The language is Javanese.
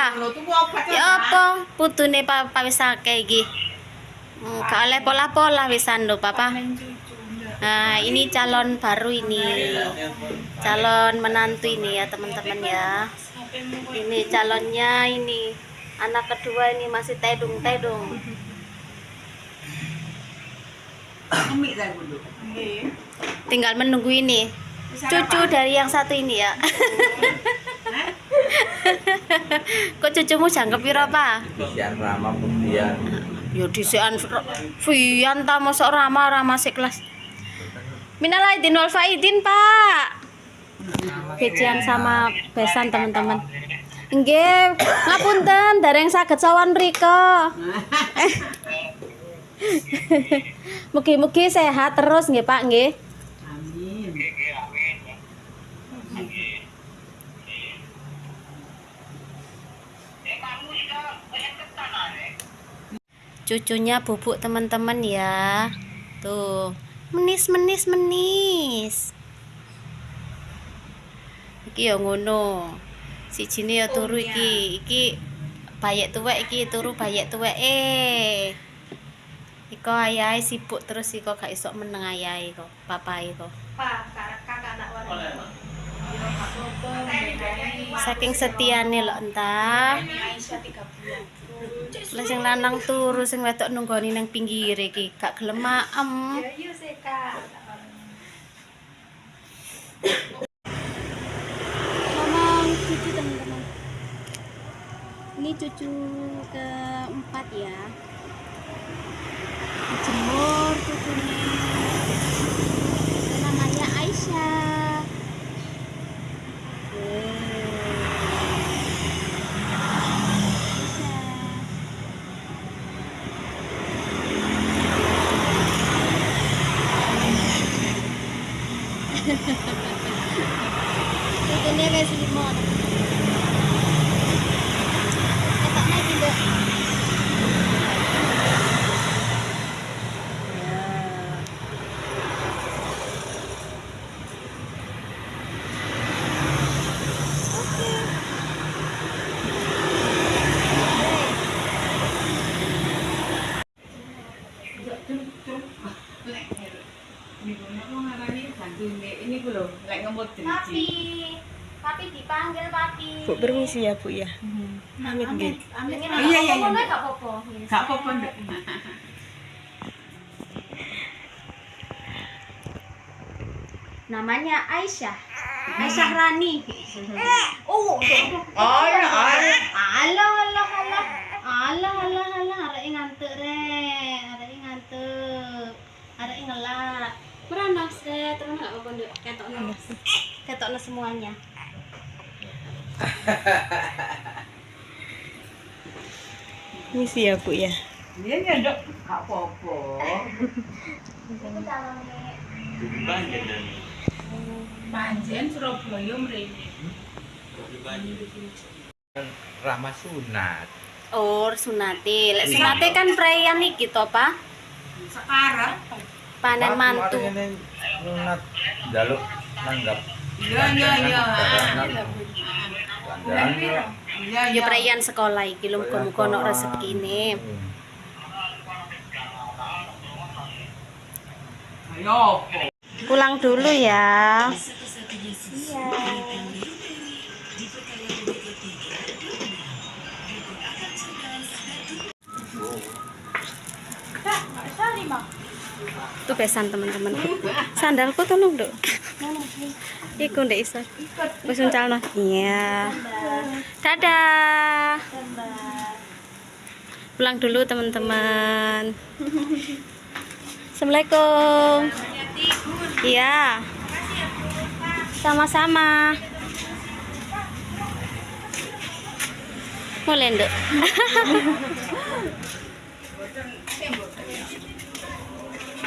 Pa? Ya apa putune Papa wis akeh iki. Gak oleh pola-pola wisan lho, Papa. Nah, ini calon baru ini. Calon menantu ini ya, teman-teman ya. Ini calonnya ini. Anak kedua ini masih tedung-tedung. Tinggal menunggu ini. Cucu dari yang satu ini ya. Kok cucumu jangkep piro, Pak? Disian Rama Budian. Ya dhisikan Vian ta mosok Rama Rama sik kelas. Minal aidin wal faidin, Pak. Becian sama besan, teman-teman. Nggih, ngapunten dereng saged sowan mriko. Mugi-mugi sehat terus nggih, Pak nggih. Amin. Cucunya bubuk teman-teman ya. Tuh, menis menis menis. Iki ya ngono. Sijine ya turu iki. Iki bayek tuwek iki turu bayek tuwek eh. Iko ayahe sibuk terus iko gak iso meneng ayahe kok, papahe kok. Saking setiane lho entah. Lah sing lanang turu sing wedok nunggoni nang pinggir iki, gak gelem maem. Ngomong cucu teman-teman. Ini cucu keempat ya. Dijemur cucunya. Namanya Aisyah. Aisyah. Putune wis 5 teman-teman. Ketokne iki, Nduk. Ya. Oke. Niku napa ngarani gantune ini ku lho, lek ngemut Papi, driji. papi dipanggil papi. Bu permisi ya Bu ya. Amit nggih. Iya, iya, iya. Ngono gak apa-apa. Gak apa-apa, Nduk. Namanya Aisyah. Aisyah Rani. Oh, Alah, alah. alah alah alah. Alah alah alah areke ngantuk rek, areke ngantuk. Areke ngelak. Merana set, terus gak apa-apa Nduk, ketokno. Ketokno semuanya. Misi ya Bu ya. Iya, iya, Nduk. Gak apa-apa. Iku calone. Banjir dan Panjen Surabaya mrene. Rama sunat. Oh, sunate. Lek sunate kan preyan iki to, Pak. Sekarang Panen mantu. Sunat njaluk nanggap. Iya, iya, iya. Dandan. Iya, Ya preyan sekolah iki lho muga-muga ono rezekine. Ayo apa? Pulang dulu ya. Itu besan teman-teman. Sandalku tolong, Nduk. Iku ndek iso. Wis uncalno. Iya. Dadah. Pulang dulu teman-teman. Assalamualaikum. Iya. Sama-sama. Mulai, Nduk.